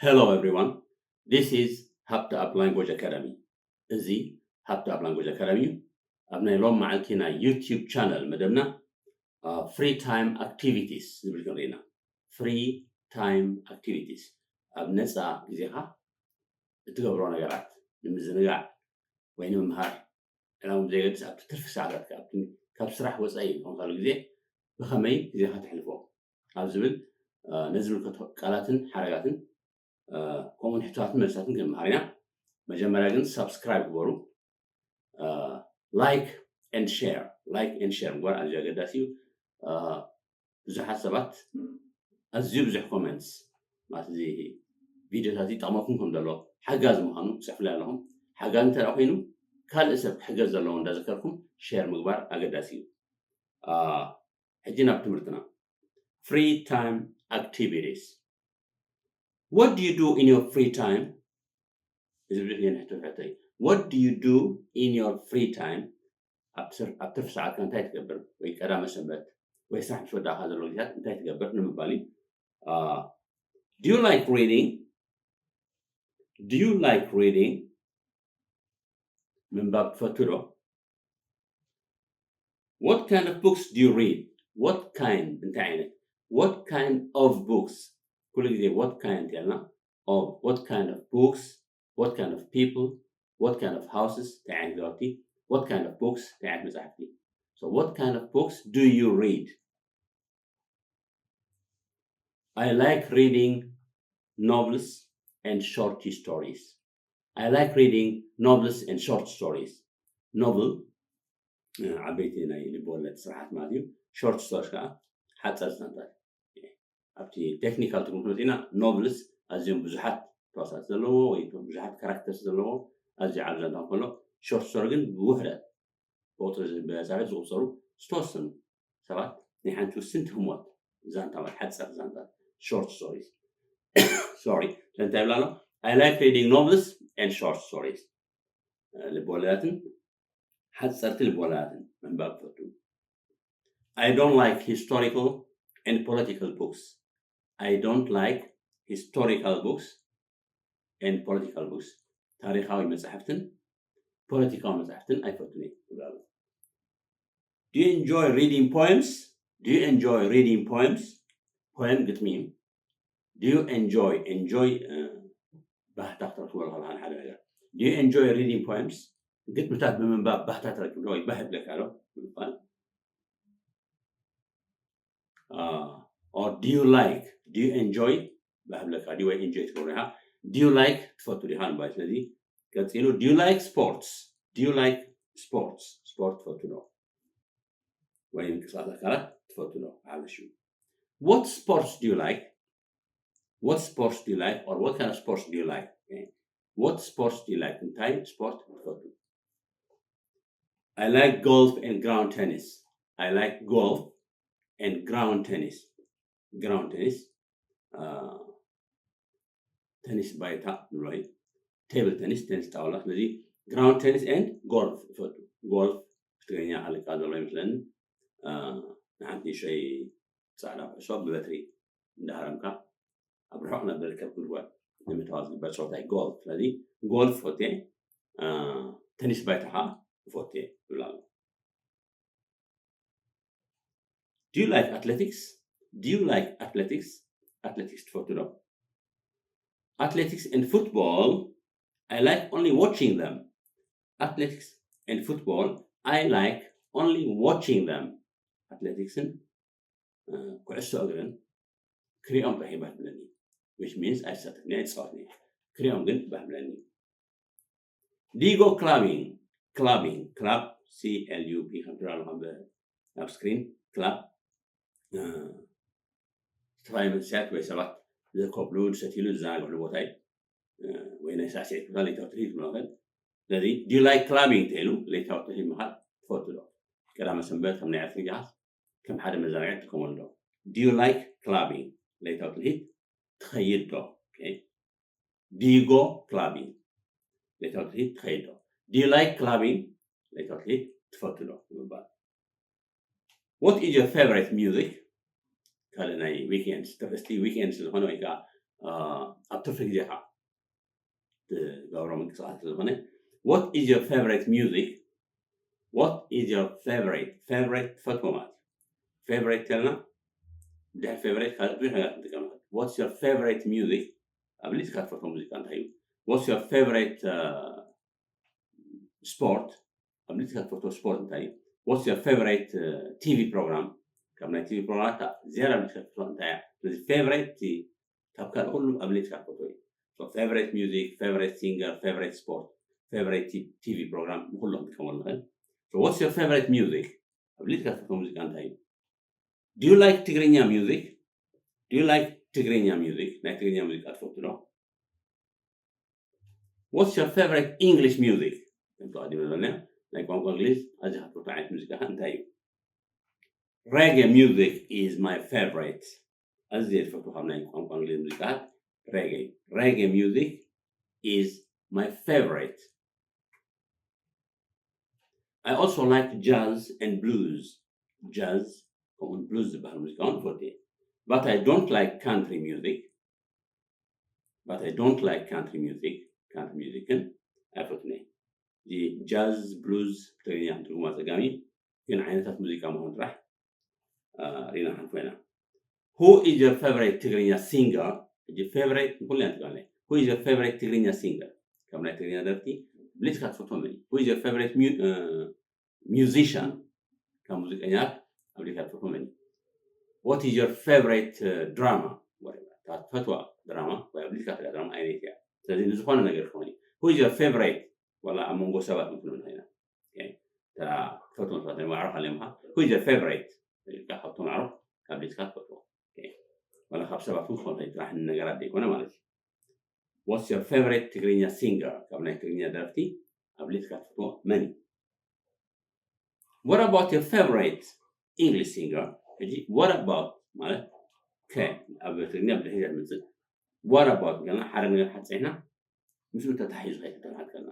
Hello everyone, this is Hapta Up Language Academy. እዚ ሃብተ ኣብ ላንጉጅ ኣካዳሚ እዩ። ኣብ ናይ ሎም መዓልቲ ናይ ዩቲዩብ ቻነል መደብና ፍሪ ታይም ኣክቲቪቲስ ዝብል ክንርኢ ኢና። ፍሪ ታይም ኣክቲቪቲስ ኣብ ነፃ ግዜኻ እትገብሮ ነገራት ንምዝንጋዕ ወይ ንምምሃር ዕላማ ብዘየገድስ ኣብቲ ትርፊ ሰዓታት ካብ ስራሕ ወፃኢ ዝኾንካሉ ግዜ ብኸመይ ግዜኻ ተሕልፎ ኣብ ዝብል ነዚ ዝምልከቱ ቃላትን ሓረጋትን ከምኡውን ሕቶታትን መልሳትን ክንመሃር ኢና። መጀመርያ ግን ሳብስክራይብ ግበሩ። ላይክ ኤንድ ሼር፣ ላይክ ኤንድ ሼር ምግባር ኣዝዩ ኣገዳሲ እዩ። ብዙሓት ሰባት ኣዝዩ ብዙሕ ኮመንትስ ማለት እዚ ቪድዮታት ይጠቕመኩም ከም ዘሎ ሓጋዝ ምዃኑ ትፅሕፉለይ ኣለኹም። ሓጋዝ እንተ ኮይኑ ካልእ ሰብ ክሕገዝ ዘለዎ እንዳዘከርኩም ሼር ምግባር ኣገዳሲ እዩ። ሕጂ ናብ ትምህርትና። Free time activities. What do you do in your free time? እዚ ብዙሕ እየ ንሕቶ ሕቶይ። What do you do in your free time? ኣብ ትርፊ ሰዓትካ እንታይ ትገብር? ወይ ቀዳመ ሰንበት ወይ ስራሕ ምስ ወዳእካ ዘሎ ግዜታት እንታይ ትገብር ንምባል እዩ። Do you like reading? Do you like reading? ምንባብ ትፈቱ ዶ? What kind of books do you read? What kind እንታይ ዓይነት? What kind of books? ኩሉ ግዜ what kind እንተልና of what kind of books? What kind of people? What kind of houses? እንታይ ዓይነት ገዛውቲ? What kind of books? እንታይ ዓይነት መጻሕፍቲ? So what kind of books do you read? I like reading novels and short stories. I like reading novels and short stories. ኖቨል ዓበይቲ ናይ ልብወለድ ስራሓት ማለት እዩ። ሾርት ስቶሪስ ከዓ ሓፀር ዛንታት። ኣብቲ ቴክኒካል ትርጉም መፂና ኖቨልስ ኣዝዮም ብዙሓት ተዋሳእቲ ዘለዎ ወይ ብዙሓት ካራክተርስ ዘለዎ ኣዝዩ ዓብ ዛንታ ከሎ ሾርት ስቶሪ ግን ብውሕደት ብቁፅሪ ብመፃርሕቲ ዝቁፀሩ ዝተወሰኑ ሰባት ናይ ሓንቲ ውስንቲ ህሞት ዛንታ ማለት ሓፀር ዛንታ short stories. Sorry እንታይ ይብላ ኣሎ? I like reading novels and short stories. ልብወለዳትን ሓፀርቲ ልብወለዳትን ምንባብ ፈቱ። I don't like historical and political books. I don't like historical books and political books. ታሪካዊ መፅሓፍትን ፖለቲካዊ መፅሓፍትን ኣይፈቱን እየ ይብላሉ። Do you enjoy reading poems? Do you enjoy reading poems? ፖየም ግጥሚ እዩ። Do you enjoy enjoy ባህታ ክትረክበሉ ከለካ ንሓደ ነገር? Do you enjoy reading poems? ግጥምታት ብምንባብ ባህታ ትረክብ ዶ ወይ ባህ ይብለካ ዶ ብምባል። Or do you like do you enjoy ባህብለካ ድዩ ወይ ኢንጆይ ትገብሮ ኢኻ? Do you like ትፈቱ ዲኻ ንባይ? ስለዚ ቀፂሉ do you like sports? Do you like sports? ስፖርት ትፈቱ ዶ ወይ ምንቅስቃስ ኣካላት ትፈቱ ዶ? ብሓፈሽኡ what sports do you like? What sports do you like? Or what kind of sports do you like? What sports do you like? እንታይ ስፖርት ትፈቱ? I like golf and ground tennis. I like golf and ground tennis. Ground tennis. ተኒስ ባይታ ንብሎ እዩ። ቴብል ተኒስ፣ ተኒስ ጣውላ። ስለዚ ground tennis and golf ይፈቱ። ጎልፍ ብትግርኛ ሃለቃ ዘሎ ይመስለኒ። ንሓንቲ ንእሽተይ ፃዕዳ ኩዕሶ ብበትሪ እንዳሃረምካ ኣብ ርሑቕ ናብ ዝርከብ ጉድጓድ ንምእታዋ ዝግበር ፀወታ እዩ ጎልፍ። ስለዚ ጎልፍ ፈትየ፣ ተኒስ ባይታ ከዓ ፈትየ ይብል ኣሎ። Do you like athletics? Do you like athletics? ኣትሌቲክስ ትፈቱ ዶ? Athletics and football, I like only watching them. Athletics and football, I like only watching them. ኣትሌቲክስን ኩዕሶ እግርን ክሪኦም ጥራሕ ባህ ብለኒ። Which means ኣይሳተፍን ኣይፃወትን እየ። ክሪኦም ግን ባህ ብለኒ። Do you go clubbing? Clubbing, club, C L U B ከም ትሪኦ ኣለኹም ኣብ ስክሪን። ክላብ ዝተፈላለዩ መንእሰያት ወይ ሰባት ዘከብሉ ዝሰትይሉ ዝዘናግዕሉ ቦታ እዩ። ወይ ናይ ሳዕስዒት ቦታ ለይታዊ ትርኢት ክብሎ ይኽእል። ስለዚ do you like clubbing ተይሉ ለይታዊ ትርኢት ምኻድ ትፈቱ ዶ? ቀዳመ ሰንበት ከም ናይ ዕርፊ ጊዜኻስ ከም ሓደ መዘናግዒ ትጥቀመሉ ዶ? Do you like clubbing? ለይታዊ ትርኢት ትኸይድ ዶ? Do you go clubbing? ለይታዊ ትርኢት ትኸይድ ዶ? Do you like clubbing? ለይታዊ ትርኢት ትፈቱ ዶ ንምባል። What is your favorite music? ካልእ ናይ ዊኬንድ ትሕዝቲ ዊኬንድ ስለዝኾነ ወይ ከዓ ኣብ ትርፊ ግዜኻ ትገብሮ ምንቅስቃስ ስለዝኾነ። What is your favorite music? What is your favorite? Favorite ትፈትዎ ማለት እዩ። Favorite ተልና ድሕሪ favorite ካልእ ብዙሕ ነገር ክንጥቀም ንኽእል። What's your favorite music? ኣብሊጽካ ትፈትዎ ሙዚቃ እንታይ እዩ? What's your favorite sport? ኣብሊጽካ ትፈትዎ ስፖርት እንታይ እዩ? What's your favorite TV program? ካብ ናይ ቲቪ ፕሮግራማት ዝያዳ ኣብሊጽካ ትፈትዎ እንታይ እያ? ስለዚ favorite ካብ ካልእ ኩሉ ኣብሊጽካ ትፈትዎ እዩ። Favorite music, favorite singer, favorite sport, favorite TV program ንኩሎም ክንጥቀመሉ ንኽእል። What's your favorite music? ኣብሊጽካ ትፈትዎ ሙዚቃ እንታይ እዩ? Do you like ትግርኛ music? Do you like ትግርኛ music? ናይ ትግርኛ ሙዚቃ ትፈቱ ዶ? What's your favorite English music? ከምቲ ቀዲመ ዝበልና ናይ ቋንቋ እንግሊዝ ኣዝኻ ትፈትዎ ዓይነት ሙዚቃ እንታይ እዩ? Reggae music is my favorite. ኣዝየ ዝፈትዎ ካብ ናይ ቋንቋ እንግሊዝ ሙዚቃ reggae. Reggae music is my favorite. I also like jazz and blues. Jazz ከምኡን blues ዝበሃል ሙዚቃ እውን ይፈትዎ። But I don't like country music. But I don't like country music. Country music ግን ኣይፈትኔ። Jazz, blues ትግርኛ ትርጉማ ጸጋሚ ግን ዓይነታት ሙዚቃ ምዃኑ ጥራሕ ሪና ሓንፎ ኢና። Who is your favorite ትግርኛ singer? ሕጂ favorite ንኩሉ ኢና ንጥቀመሉ። Who is your favorite ትግርኛ singer? ካብ ናይ ትግርኛ ደርፍቲ ብሊጽካ ትፈትዎ መን እዩ? Who is your favorite mu- musician? ካብ ሙዚቀኛታት ኣብሊጽካ ትፈትዎ መን እዩ? What is your favorite drama? እታ ትፈትዋ ድራማ ወይ ኣብሊጽካ ትሪኣ ድራማ ኣየነይቲ እያ? ስለዚ ንዝኾነ ነገር ክኸውን እዩ። Who is your favorite? ዋላ ኣብ መንጎ ሰባት ንክንብል ኢና። ተራ ትፈትዎም ሰባት ናይ ማዕሮ ካለ ምኻ Who is your favorite? ኢልካ ካብቶም ኣዕሩኽ ካብ ቤትካ ትፈትዎ። ዋላ ካብ ሰባት እውን ክኾን ይኽእል፣ ጥራሕ ንነገራት ዘይኮነ ማለት እዩ። What's your favorite ትግርኛ singer? ካብ ናይ ትግርኛ ደረፍቲ ኣብ ቤትካ ትፈትዎ መን እዩ? What about your favorite English singer? ሕጂ what about ማለት ከ ኣብ ትግርኛ ብድሕሪት ትመፅእ። What about ገና ሓደ ነገር ሓፀይና ምስኡ ተታሒዙ ከይተተባሃልከልና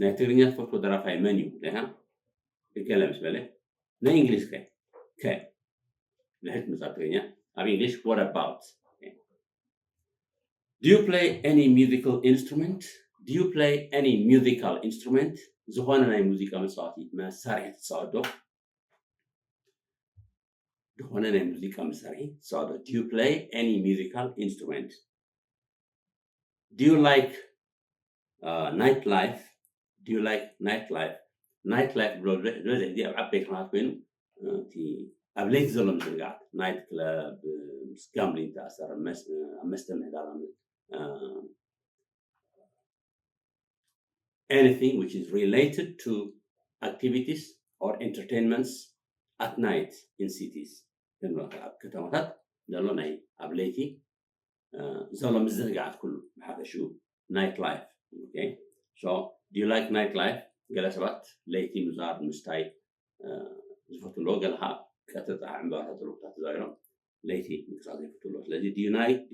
ናይ ትግርኛ ትፈትዎ ደራፋይ መን እዩ? ደና እገለ ምስ በለ ናይ እንግሊዝ ከ ከ ድሕሪት መፃ ትግርኛ ኣብ እንግሊሽ what about? Do you play any musical instrument? Do you play any musical instrument? ዝኾነ ናይ ሙዚቃ መፃወቲ መሳርሒ ትፃወት ዶ? ዝኾነ ናይ ሙዚቃ መሳርሒ ትፃወት ዶ? Do you play any musical instrument? Do you like uh, night life? Do you like night life? Night life ብሎ ዝበዝሕ ግዜ ኣብ ዓበይቲ ከተማታት ኮይኑ እቲ ኣብ ለይቲ ዘሎ ምዝንጋዕ ናይት ክለብ ምስ ጋምብሊንግ ተኣሰረ ኣብ መስተ ምህዳር anything which is related to activities or entertainments at night in cities ኣብ ከተማታት ዘሎ ናይ ኣብ ለይቲ ዘሎ ምዝንጋዓት ኩሉ ብሓፈሽኡ ናይት ላይፍ okay so do you like night life? ገለ ሰባት ለይቲ ምዛር ምስታይ ዝፈትዎ ገለ ከዓ ቀትሪ ጥራሕ ዕምባባታት ዘለዉ ቦታ ተዛዊሮም ለይቲ ምንቅስቃስ ዘይፈትዎ ኣለዉ ስለዚ do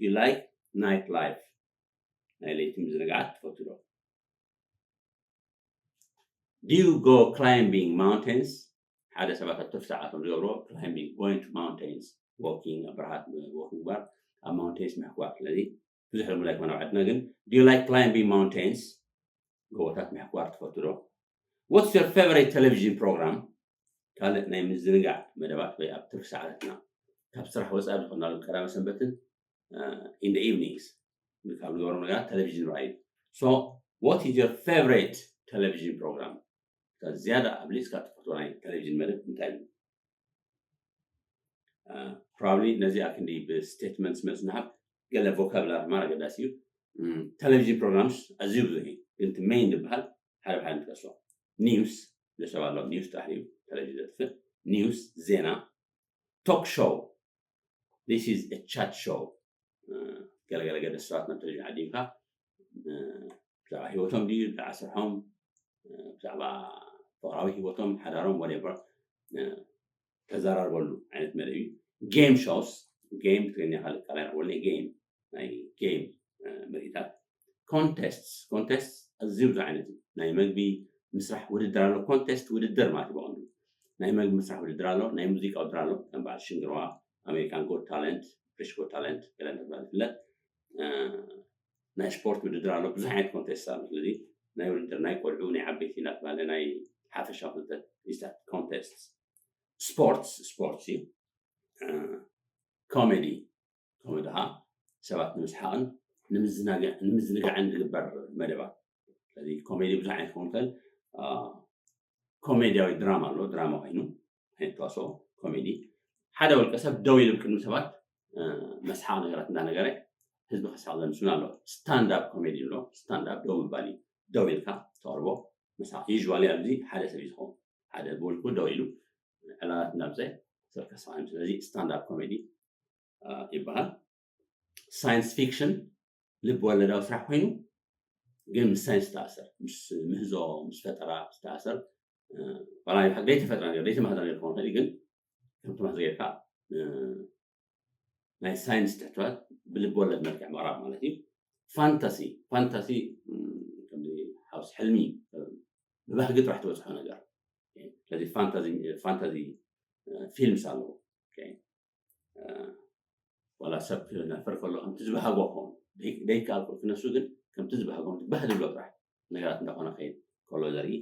you like night life ናይ ለይቲ ምዝንጋዓት ትፈትዉ ዶ? Do you go climbing mountains? ሓደ ሰባት ኣብ ትርፊ ሰዓቶም ዝገብሮ climbing going to mountains walking ኣብ በረኻት walk ምግባር ኣብ mountains ምሕኳር ስለዚ ብዙሕ ልሙድ ኣይኮነ ኣብ ዓድና ግን do you like climbing mountains ጎቦታት ምሕኳር ትፈቱ ዶ? What's your favorite television program? ካልእ ናይ ምዝንጋዕ መደባት ወይ ኣብ ትርፊ ሰዓታትና ካብ ስራሕ ወፃኢ ዝኾናሉ ቀዳመ ሰንበትን in the evenings ካብ ንገብሮም ነገራት ቴሌቪዥን ራእዩ so what is your favorite television program? ዝያዳ ኣብሊፅካ ትፈትዎ ናይ ቴሌቪዥን መደብ እንታይ እዩ? Probably ነዚኣ ክንዲ ብስቴትመንትስ መልሲ ንሃብ ገለ ቮካብላሪ ማር ኣገዳሲ እዩ። ቴሌቪዥን ፕሮግራምስ ኣዝዩ ብዙሕ እዩ ግን እቲ ሜይን ዝበሃል ሓደ ብሓደ ንጥቀሶ። ኒውስ ዝሰብ ኣሎ ኒውስ ጥራሕ እዩ ቴሌቪዥን ዘጥፍእ ኒውስ ዜና talk show this is a chat show ገለገለ ገደ ሰባት ናብ ቴሌቪዥን ዓዲምካ ብዛዕባ ሂወቶም ድዩ ብዛዕባ ስርሖም ብዛዕባ ፍቅራዊ ሂወቶም ሓዳሮም whatever ተዘራርበሉ ዓይነት መደብ እዩ። Game shows game ትግርኛ ካልእ ካልኣይ ረክበሉ game ናይ game ምርኢታት contests contests ኣዝዩ ብዙሕ ዓይነት እዩ ናይ መግቢ ምስራሕ ውድድር ኣሎ። Contest ውድድር ማለት እዩ ብቐንዱ ናይ መግቢ ምስራሕ ውድድር ኣሎ ናይ ሙዚቃ ውድድር ኣሎ ከም በዓል ሽንግርዋ America's Got Talent British Got Talent ገለ እንዳተባለ ዝፍለጥ ናይ ስፖርት ውድድር ኣሎ። ብዙሕ ዓይነት ኮንቴስት ኣሎ። ስለዚ ናይ ውድድር ናይ ቆልዑ ናይ ዓበይቲ እናተባለ ናይ ሓፈሻ ፍልጠት ኮንቴስት ስፖርትስ ስፖርትስ እዩ። ኮሜዲ ኮሜዲ ከዓ ሰባት ንምስሓቕን ንምዝንጋዕን ዝግበር መደባት። ስለዚ ኮሜዲ ብዙሕ ዓይነት ክኸውን ይኽእል። ኮሜድያዊ ድራማ ኣሎ። ድራማ ኮይኑ ዓይነት ተዋስኦ ኮሜዲ ሓደ ውልቀ ሰብ ደው ኢሉ ቅድሚ ሰባት መስሓቕ ነገራት እንዳነገረ ህዝቢ ከስሓቕ ዘምስሉ ኣሎ። ስታንዳፕ ኮሜዲ ኣሎ። ስታንዳፕ ደው ምባል እዩ። ደው ኢልካ ተቕርቦ መስሓቕ። ዩዥዋሊ ኣብዚ ሓደ ሰብ እዩ ዝኸውን። ሓደ ብውልቁ ደው ኢሉ ዕላላት እናብፀ ሰብ ከስሓቕ። ስለዚ ስታንዳፕ ኮሜዲ ይበሃል። ሳይንስ ፊክሽን ልብ ወለዳዊ ስራሕ ኮይኑ ግን ምስ ሳይንስ ዝተኣሰር፣ ምስ ምህዞ፣ ምስ ፈጠራ ዝተኣሰር፣ ዋላ ዘይተፈጥረ ነገር ዘይተማህዘ ነገር ክኸውን ይኽእል ግን ከምቲ ማህዘ ጌርካ ናይ ሳይንስ ትሕትታት ብልብ ወለድ መልክዕ ምቕራብ ማለት እዩ። ፋንታሲ ፋንታሲ ከምዚ ሓውስ ሕልሚ ብባህጊ ጥራሕ ትበፅሖ ነገር። ስለዚ ፋንታዚ ፊልምስ ኣለዎ። ዋላ ሰብ ክነፍር ከሎ ከምቲ ዝበሃጎ ክኸውን ደይከኣል ክነሱ ግን ከምቲ ዝበሃጎ ባህ ዝብሎ ጥራሕ ነገራት እንዳኾነ ከይድ ከሎ ዘርኢ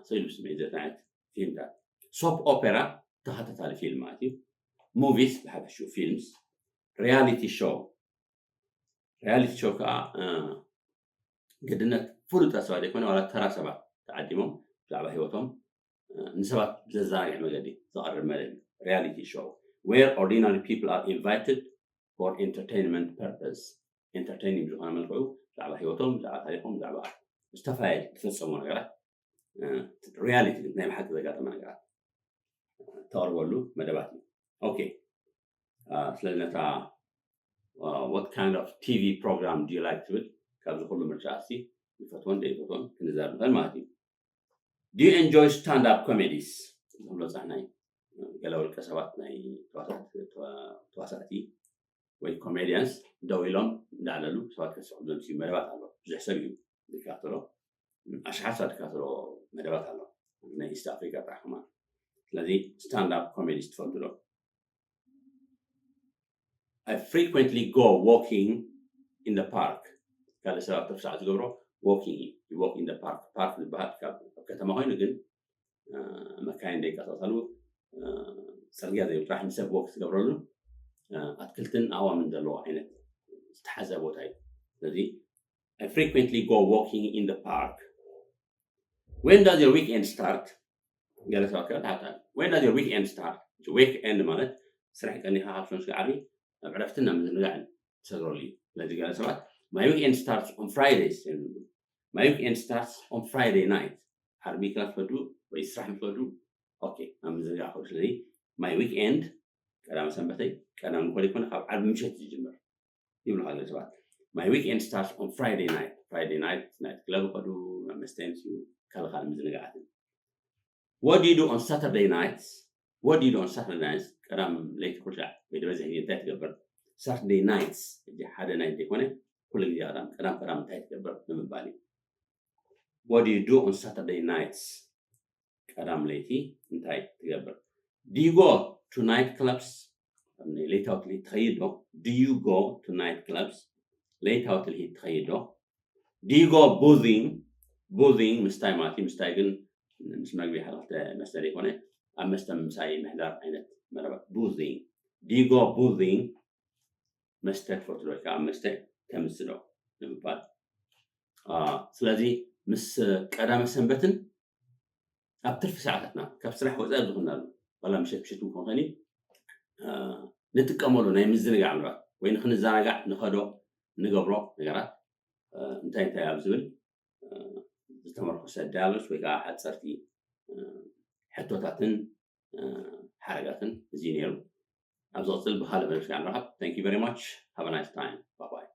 ስኢሉ ስምዒት ዘተዓት ፊልምታት። ሶፕ ኦፔራ ተኸታታሊ ፊልም ማለት እዩ። ሙቪስ ብሓፈሽኡ ፊልምስ። ሪያሊቲ ሾው ሪያሊቲ ሾው ከዓ ግድነት ፍሉጣት ሰባት ዘይኮነ ዋላ ተራ ሰባት ተዓዲሞም ብዛዕባ ህይወቶም ንሰባት ብዘዘናግዕ መገዲ ዝቐርብ መደብ እዩ። ሪያሊቲ ሾው where ordinary people are invited for entertainment purpose። ኢንተርቴይኒንግ ዝኾነ መልክዑ ብዛዕባ ህይወቶም ብዛዕባ ታሪኮም ብዛዕባ ዝተፈላለዩ ዝፈፀሙ ነገራት ሪያሊቲ ናይ ብሓቂ ዘጋጠመ ነገራት ተቕርበሉ መደባት እዩ። ኦኬ ስለዚ ነታ what kind of TV program do you like ትብል ካብዚ ኩሉ ምርጫ ሲ ይፈትወን ዘይፈትወን ክንዛብ ንኽእል ማለት እዩ። Do you enjoy stand up comedies? ዝብሎ ፃሕናይ ገለ ውልቀ ሰባት ናይ ተዋሳእቲ ወይ ኮሜዲያንስ ደው ኢሎም እንዳዕለሉ ሰባት ከስዕሉ ዘምስዩ መደባት ኣሎ። ብዙሕ ሰብ እዩ ዝከታተሎ። ኣሽሓት ሰባት ዝከታተሎ መደባት ኣሎ ናይ ኢስት ኣፍሪካ ጥራሕ ከማን። ስለዚ ስታንድ ኣፕ ኮሜዲስ ትፈልጡ ዶ? I frequently go walking in the park። ካልእ ሰባት ተፍሳዕ ዝገብሮ walking እዩ። Walk in the park። ፓርክ ዝበሃል ኣብ ከተማ ኮይኑ ግን መካይን ደይቀሳቀሳሉ ፅርግያ ዘይብሉ ጥራሕ ንሰብ ወክ ዝገብረሉ ኣትክልትን ኣእዋምን ዘለዎ ዓይነት ዝተሓዘ ቦታ እዩ። ስለዚ I frequently go walking in the park። When does your weekend start? ገለ ሰባት ከ ተሓታ When does your weekend start? Weekend ማለት ስራሕ ቀኒኻ ካብ ሸምስ ዓርቢ ኣብ ዕረፍትን ናብ ምዝንጋዕን ትሰግረሉ እዩ። ስለዚ ገለ ሰባት my weekend starts on Fridays። My weekend starts on Friday night። ዓርቢ ክላስ ፈዱ ወይ ስራሕ ምስ ፈዱ ኦኬ ኣብ ምዝንጋዕ ከዱ። ስለዚ my weekend ቀዳመ ሰንበተይ ቀዳም ንኮል ይኮነ ካብ ዓርቢ ምሸት ዝጅምር ይብሉ ካልእ ሰባት። My weekend starts on Friday night። Friday night ናይት ክለብ ከዱ ናብ መስተይን ዩ ካልእ ካልእ ምዝንጋዓትን። What do you do on Saturday nights? What do you do on Saturday nights? ቀዳም ለይቲ ኩልሻዕ ወይ ደበዘ እንታይ ትገብር? Saturday nights እዚ ሓደ ናይት ዘይኮነ ኩሉ ግዜ ቀዳም ቀዳም ቀዳም እንታይ ትገብር ንምባል እዩ። What do you do on Saturday nights? ቀዳም ለይቲ እንታይ ትገብር? Do you go to night clubs? ለይታዊ ትልሂት ትኸይድ ዶ? Do you go to night clubs? ለይታዊ ትልሂት ትኸይድ ዶ? Do you go boozing? Boozing ምስታይ ማለት እዩ። ምስታይ ግን ምስ መግቢ ሓደ ክልተ መስተ ዘይኮነ ኣብ መስተ ምሳይ ምሕዳር ዓይነት መረባት። Boozing። Do you go boozing? መስተ ትፈቱ ዶ? ከዓ መስተ ተምስ ዶ ንምባል። ስለዚ ምስ ቀዳመ ሰንበትን ኣብ ትርፊ ሰዓታትና ካብ ስራሕ ወፃኢ ዝኾንናሉ ዋላ ምሸት ምሸት እውን ክኾን ንጥቀመሉ ናይ ምዝንጋዕ ምናልባት ወይ ንክንዘናጋዕ ንኸዶ ንገብሮ ነገራት እንታይ እንታይ ኣብ ዝብል ዝተመርኮሰ ዳያሎስ ወይ ከዓ ሓፀርቲ ሕቶታትን ሓረጋትን እዚ ነይሩ። ኣብ ዝቕፅል ብካልእ መደብ ንራኸብ። Thank you very much. Have a nice time. Bye bye.